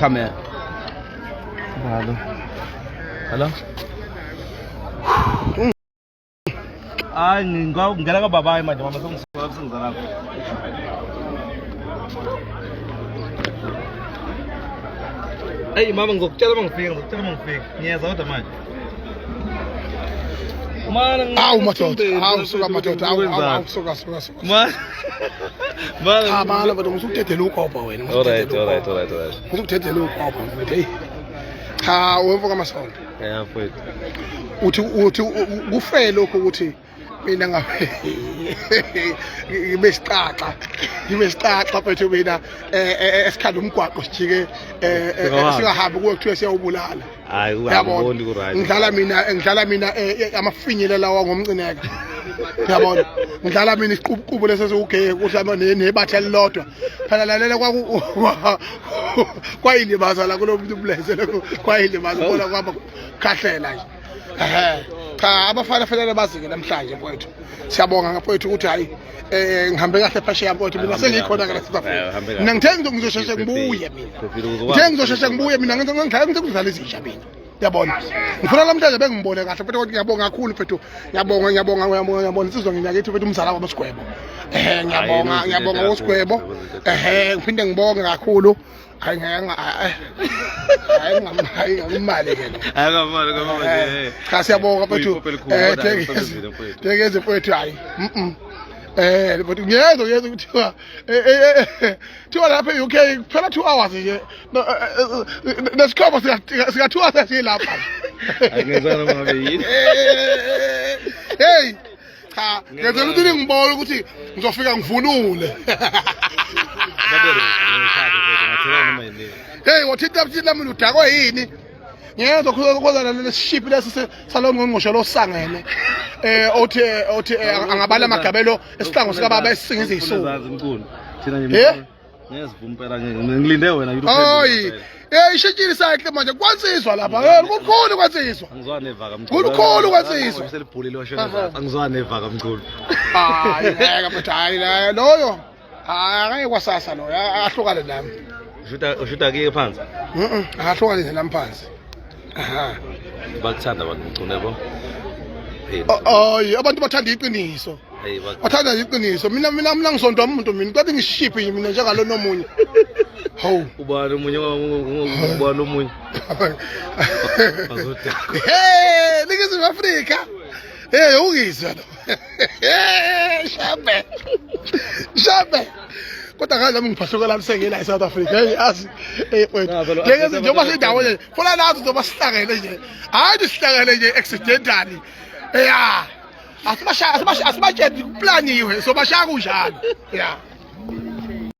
Ikhamera. Hello. Hello. Hayi ngingena kababayi manje mama sengisuka sengiza lapho. Eyi mama ngizokutshela uma ngifika, ngizokutshela uma ngifika. Ngiyeza kodwa manje. Mana Awu madoda, awu suka madoda, awu awu awu suka suka suka. Mana. Mana. Cha bala madoda usukudedela ugoba wena. Alright, alright, alright, alright. Usukudedela ugoba mfethu. Hey. Cha wemfo kaMasonto. Yeah, mfethu. Uthi uthi kufe lokho ukuthi mina ngabe ngibe siqaqa ngibe siqaqa mfethu mina eh, eh, eh, esikhanda umgwaqo sijike singahambi kuwe kuthiwe siyawubulala. Hayi Yabona ungaboni ku right. Ngidlala mina ngidlala mina amafinyela lawa ngomcineka. Yabona ngidlala mina isiqubuqubu leso esiwugeye kuhlamba nebatha elilodwa. Phela lalela kwaku kwayilimaza la kulo muntu umlenze lokho kwayilimaza ubona kwaba khahlela nje. Ehhe. Cha abafana fanele bazike namhlanje mfowethu. Siyabonga mfowethu ukuthi hayi eh ngihambe kahle phesheya mfowethu mina sengikhona ke la South Africa. Mina ngithe ngizosheshe ngibuye mina. Ngithe ngizosheshe ngibuye mina ngenza ngidlala ngithe kudlala izinja mina. Yabona. Ngifuna namhlanje bengibone kahle mfethu kodwa ngiyabonga kakhulu mfethu. Ngiyabonga ngiyabonga ngiyabonga ngiyabona insizwa nginyakithi mfethu umzala wami uSigwebo. Eh ngiyabonga ngiyabonga uSigwebo. Eh ngiphinde ngibonge kakhulu. Hayi ngeke hayi hayi ngamali ke lo. Hayi ngamali ngamali. Eh, cha siyabonga mfethu. Eh tekezi mfethu hayi. Mhm. Eh mfethu ngiyezwa ngiyezwa kuthiwa eh, eh, eh kuthiwa lapha e-UK kuphela 2 hours nje. Nesikhombo sika sika 2 hours silapha. Angizwa noma ngabe yini. Hey cha ngenzela ukuthi ngibone ukuthi ngizofika ngivunule hey wathinta mthini mina udakwe yini ngiyezwa khona lesishiphi lesi salo ngqongqoshe losangene eh othi othi angabala amagabelo esihlangu sikababa esisingiza isuku thina nje Ngiyazivuma impela ngeke ngilinde wena yini Hayi. Eh ishintshile isayikle manje kwansizwa lapha. Eh kukhulu kwansizwa. Angizwani nevaka mkhulu. Kukhulu kwansizwa. Selibhulile washona ezansi. Angizwani nevaka mkhulu. Hayi ngeke mfethu hayi la loyo. Hayi akaye kwasasa loyo ahlukane nami. Ushuta ushuta kiye phansi. Mhm akahlukane nami phansi. Aha. Bakuthanda abantu mkhulu yabo. Hayi abantu bathanda iqiniso. Wathanda iqiniso. Mina mina mina ngisondwa umuntu mina. Kodwa ngishiphi mina njengalona omunye. Hawu. Ubani omunye ubani omunye. Bazodakwa. Hey, Ningizimu Afrika. Hey, ungizwa lo. Shabe. Shabe. Kodwa ngazi nami ngiphahlukela lami sengila eSouth Africa. Hey, yazi. Hey, wait. Ngeke njengoba sindawo nje. Funa nathi njengoba sihlangene nje. Hayi sihlangene nje accidentally. Yeah. Asibashaya asibatsheli kuplaniwe sobashaya kunjalo. Yeah.